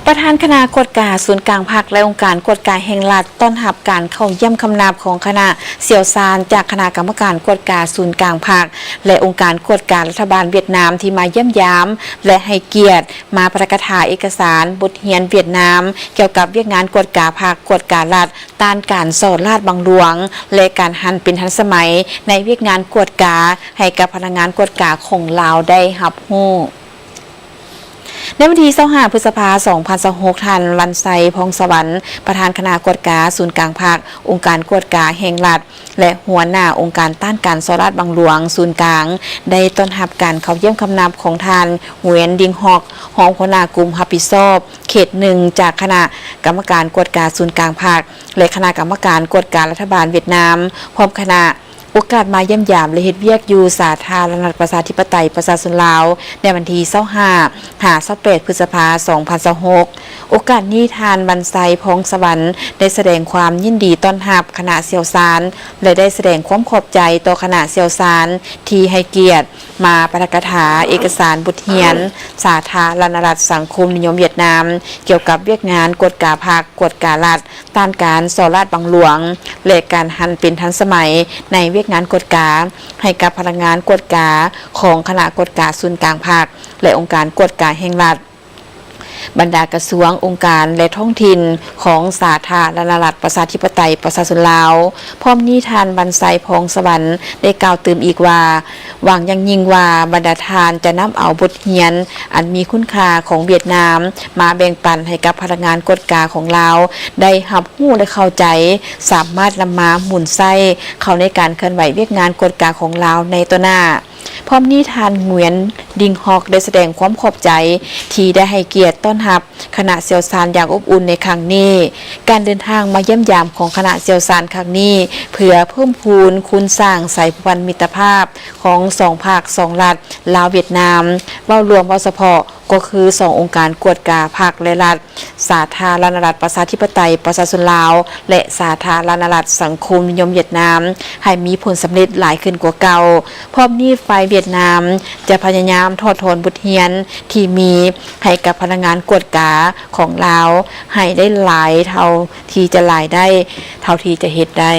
ປະທານຄະນະກວດກາສູນກາງພັກ ແລະ ອົງການກວດກາແຫ່ງລັດ ຕ້ອນຮັບການເຂົ້າຢ້ຽມຄຳນັບຂອງຄະນະຊ່ຽວຊານຈາກຄະນະກຳມະການກວດກາສູນກາງພັກ ແລະ ອົງການກວດກາລັດຖະບານຫວຽດນາມ ທີ່ມາຢ້ຽມຢາມ ແລະ ໃຫ້ກຽດມາປາຖະກະຖາເອກະສານບົດຮຽນຫວຽດນາມ ກ່ຽວກັບວຽກງານກວດກາພັກ ກວດກາລັດ ຕ້ານການສໍ້ລາດບັງຫຼວງ ແລະ ການຫັນເປັນທັນສະໄໝໃນວຽກງານກວດກາ ໃຫ້ກັບພະນັກງານກວດກາຂອງລາວໄດ້ຮັບຮູ້. ໃນວັນທີຊາວຫ້າ ພຶດສະພາ ສອງພັນຊາວຫົກ ທ່ານ ວັນໄຊ ພອງສະຫວັນ ປະທານຄະນະກວດກາສູນກາງພັກ, ອົງການກວດກາແຫ່ງລັດ ແລະ ຫົວໜ້າອົງການຕ້ານການສໍ້ລາດບັງຫຼວງສູນກາງ ໄດ້ຕ້ອນຮັບການເຂົ້າຢ້ຽມຄຳນັບຂອງທ່ານ ຫງວຽນ ດິງຮອກ ຮອງຫົວໜ້າກຸ່ມຮັບຜິດຊອບເຂດໜຶ່ງ ຈາກຄະນະກຳມະການກວດກາສູນກາງພັກ ແລະ ຄະນະກຳມະການກວດກາລັດຖະບານຫວຽດນາມ ພ້ອມຄະນະ ໂອກາດມາຢ້ຽມຢາມ ແລະ ເຮັດວຽກຢູ່ສາທາລະນະລັດ ປະຊາທິປະໄຕ ປະຊາຊົນລາວ ໃນວັນທີຊາວຫ້າ ຫາ ຊາວແປດ ພຶດສະພາ ສອງພັນຊາວຫົກ. ໂອກາດນີ້ ທ່ານ ວັນໄຊ ພອງສະຫວັນ ໄດ້ສະແດງຄວາມຍິນດີຕ້ອນຮັບຄະນະຊ່ຽວຊານ ແລະ ໄດ້ສະແດງຄວາມຂອບໃຈຕໍ່ຄະນະຊ່ຽວຊານທີ່ໃຫ້ກຽດມາປາຖະກະຖາເອກະສານບົດຮຽນ ສາທາລະນະລັດສັງຄົມນິຍົມຫວຽດນາມ ກ່ຽວກັບວຽກງານກວດກາພັກ, ກວດກາລັດ, ຕ້ານການສໍ້ລາດບັງຫຼວງ ແລະ ການຫັນເປັນທັນສະໄໝໃນວຽກງານກວດກາ ໃຫ້ກັບພະນັກງານກວດກາຂອງຄະນະກວດກາສູນກາງພັກ ແລະ ອົງການກວດກາແຫ່ງລັດ, ບັນດາກະຊວງ, ອົງການ ແລະ ທ້ອງຖິ່ນຂອງສາທາລະນະລັດ ປະຊາທິປະໄຕ ປະຊາຊົນລາວ. ພ້ອມນີ້ ທ່ານ ວັນໄຊ ພອງສະຫວັນ ໄດ້ກ່າວຕື່ມອີກວ່າ ຫວັງຢ່າງຍິ່ງວ່າ ບັນດາທ່ານຈະນຳເອົາບົດຮຽນອັນມີຄຸນຄ່າຂອງຫວຽດນາມ ມາແບ່ງປັນໃຫ້ກັບພະນັກງານກວດກາຂອງລາວໄດ້ຮັບຮູ້ ແລະ ເຂົ້າໃຈ, ສາມາດນຳມາໝູນໃຊ້ເຂົ້າໃນການເຄື່ອນໄຫວວຽກງານກວດກາຂອງລາວໃນຕໍ່ໜ້າ. ພ້ອມນີ້ ທ່ານ ຫງວຽນ ດິງຮອກ ໄດ້ສະແດງຄວາມຂອບໃຈທີ່ໄດ້ໃຫ້ກຽດຕ້ອນຮັບຄະນະຊ່ຽວຊານຢ່າງອົບອຸ່ນໃນຄັ້ງນີ້. ການເດີນທາງມາຢ້ຽມຢາມຂອງຄະນະຊ່ຽວຊານຄັ້ງນີ້ ເພື່ອເພີ່ມພູນຄູນສ້າງສາຍພົວພັນມິດຕະພາບຂອງສອງພັກສອງລັດ ລາວ-ຫວຽດນາມ, ເວົ້າລວມເວົ້າສະເພາະ ກໍຄືສອງອົງການກວດກາພັກ ແລະ ລັດ, ສາທາລະນະລັດປະຊາທິປະໄຕປະຊາຊົນລາວ ແລະ ສາທາລະນະລັດສັງຄົມນິຍົມຫວຽດນາມ ໃຫ້ມີຜົນສຳເລັດຫຼາຍຂຶ້ນກວ່າເກົ່າ. ພ້ອມນີ້ ຝ່າຍຫວຽດນາມຈະພະຍາຍາມຖອດຖອນບົດຮຽນທີ່ມີໃຫ້ກັບພະນັກງານກວດກາຂອງລາວ ໃຫ້ໄດ້ຫຼາຍເທົ່າທີ່ຈະຫຼາຍໄດ້, ເທົ່າທີ່ຈະເຮັດໄດ້.